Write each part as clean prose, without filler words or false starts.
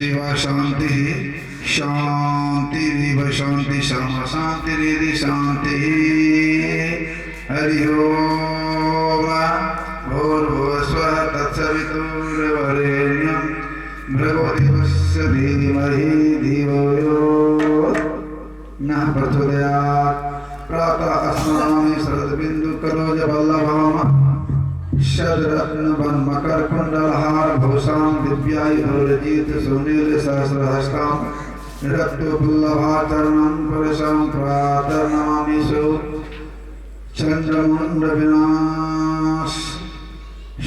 शिवा शांति शांति शांति श्यामा शांति रिधि शांति। हरि ओम। भूर्भुवस्वः तत्सवितुर्वरेण्यं भर्गो देवस्य धीमहि धियो यो नः प्रचोदयात्। प्रातः स्मरामि शरद्बिन्दुकरोजवल्लभाम शरत्न वन मकर कुंडलहार भूषां दिव्यायुधरजित सुनील सहस्रहस्तां रक्तपुल्लभाचरणं पुरुषं प्रातर्नमामि सु चंद्रमुंड विनाश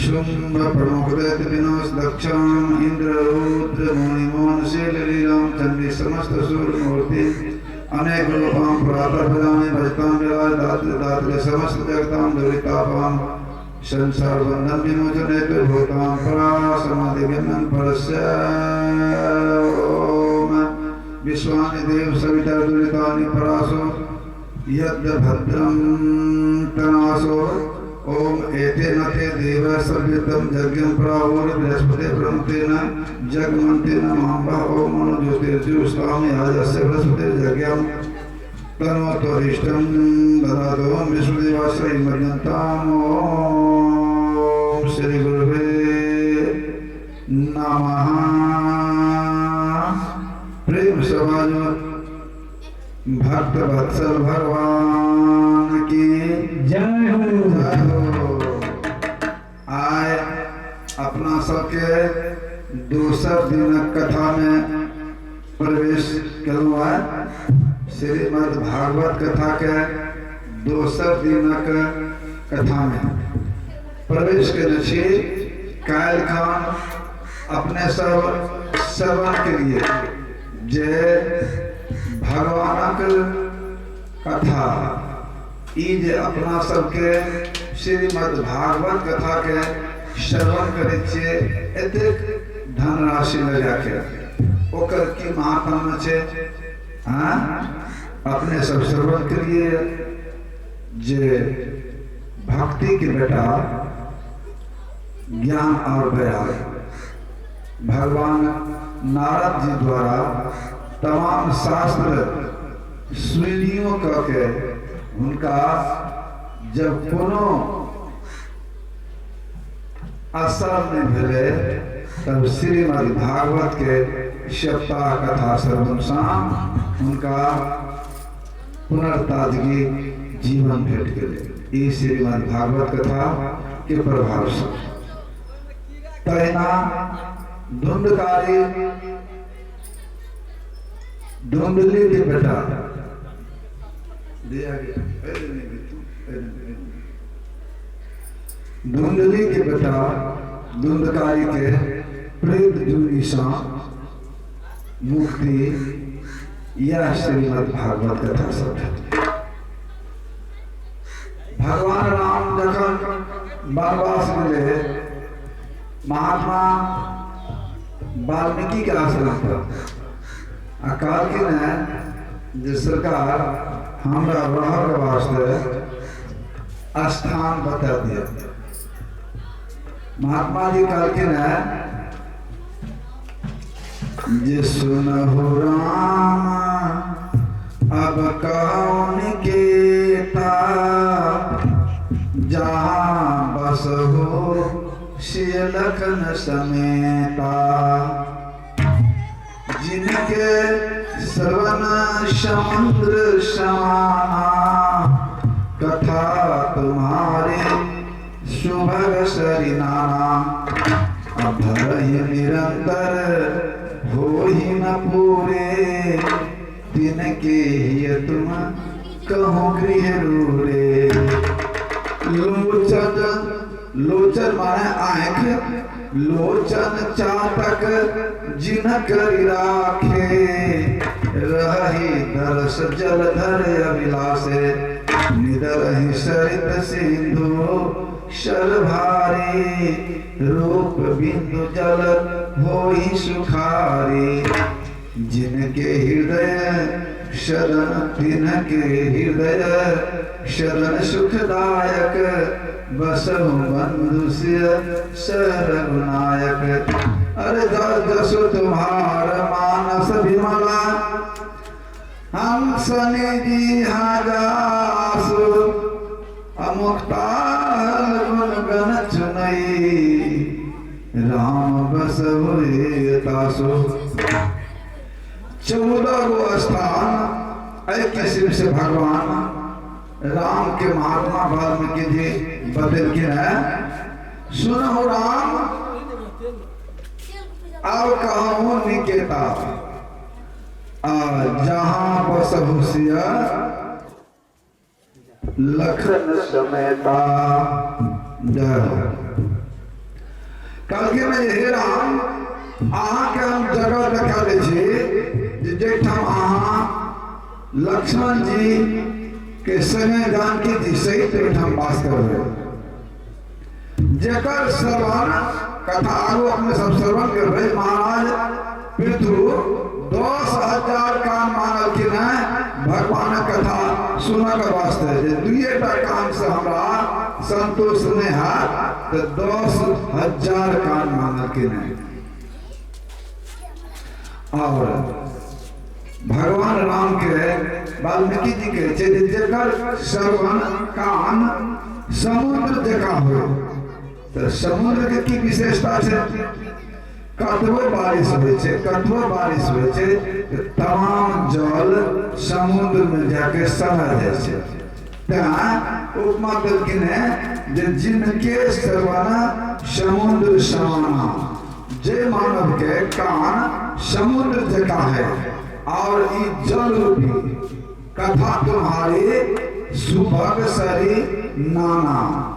शुंभ प्रमुख दैत्य विनाश दक्षां इंद्र रुद्र मुनिमोहन शील लीलां चंडी समस्त सूर मूर्ति अनेक रूपां प्रातः भजामि भजतां विराज दात्र दात्र समस्त जगतां दुरितापां संसार बंधन विमोचन हेतु भूतां परा समाधि गमन परस्य ओम विश्वानि देव सविता दुरितानि परासो यद् भद्रं तनासो ओम एते न ते देव सभ्यतम यज्ञं प्राहुर बृहस्पति ब्रह्मतेन जगमन्तेन माम्बा ओम मनो ज्योतिर्ज्योतिस्ताम याजस्य बृहस्पति यज्ञं तनोत्वरिष्टं ददातु ओम विष्णुदेवाश्रय मर्यन्ताम ओम श्री गुरुवे नमः। प्रेम समाज भक्त वत्सल भगवान की जय हो। जय हो। आय अपना सबके दोसर दिनक कथा में प्रवेश केलहुँ है। श्रीमद् भागवत कथा के दोसर दिनक कथा में प्रवेश केने छी। काल्हि खन अपने सब श्रवण के लिए जे भगवानक कथा ई जे अपना सबके श्रीमद् भागवत कथा के श्रवण करै छियै एतेक धनराशि लगा के ओकर की महात्म्य छै। हाँ, अपने सब श्रवण के लिए जे भक्ति के बेटा ज्ञान और वैराग्य भगवान नारद जी द्वारा तमाम शास्त्र सुनियो के हुनका जब कोनो असर नहीं भेलै तब श्रीमद् भागवत के सप्ताह कथा श्रवण सँ हुनका पुनर्ताजगी जीवन भेट गेलै। ई श्रीमद् भागवत कथा के प्रभाव से तहिना धुंधकारी धुंधली के बेटा दिया गया धुंधली के बेटा धुंधकारी के प्रेत जुनी सँ मुक्ति यह श्रीमद् भागवत कथा सब। भगवान राम जखन वनवास गेले महात्मा वाल्मीकि के आश्रम पर आ कहलखिन है जे सरकार हमरा रहके वास्ते स्थान बता दिया। महात्मा जी कहलखिन है जे सुनहु राम अब कौन के ता जहाँ बस हो सिय लखन समेता। जिनके श्रवण समुद्र समाना कथा तुम्हारे सुभग सरिनाना। अभरहि निरंतर हो ही न पूरे तिनके ही तुम कहो गृह रूरे। लोचन लोचन माने आँख लोचन चातक जिन करि राखे रही दरस जलधर अभिलाषे। निदरहि सरित सिंधु शर भारी रूप बिंदु जल होई सुखारी। जिनके हृदय शरण तिनके हृदय शरण सुखदायक बसहु बंधु सिय सरगुनायक। अरे जसु तुम्हार मानस विमला, हंस निधि हजासु, अमुक्ताल गुण गण चुनई, राम बस तासु। 14 गो स्थान एहि किस्म से भगवान राम के महात्मा वाल्मीकि जी बतेलखिन है। सुनहु राम अब कहूँ निकेता, आ जहां बसहु सिया लखन समेता। जय हो। कहलखिन हे राम, अहाँके हम जगह देखा दै छी जे जाहिठाम अहाँ लक्ष्मण जी के संगे जानकी जी सहित ओहिठाम वास करबै, जेकर श्रवण कथा आगू अपने सब श्रवण करबै। महाराज पृथु 10,000 कान मांगलखिन है भगवानक कथा सुनऽ के वास्ते, जे दुइएटा कान से हमरा संतोष नहीं हैत तऽ 10,000 कान मांगलखिन है। और भगवान राम के वाल्मीकि जी कहै छै जे जेकर श्रवण कान समुद्र जकाँ हो, तऽ समुद्र के की विशेषता छै? कतबो बारिश होइ छै, कतबो बारिश होइ छै, तऽ तमाम जल समुद्र में जाके समा जाइ छै। तैं उपमा देलखिन है जे जिनके श्रवण समुद्र समाना, जे मानव के कान समुद्र जका है, और ई जल रूपी कथा तुम्हारी सुभग सरी नाना।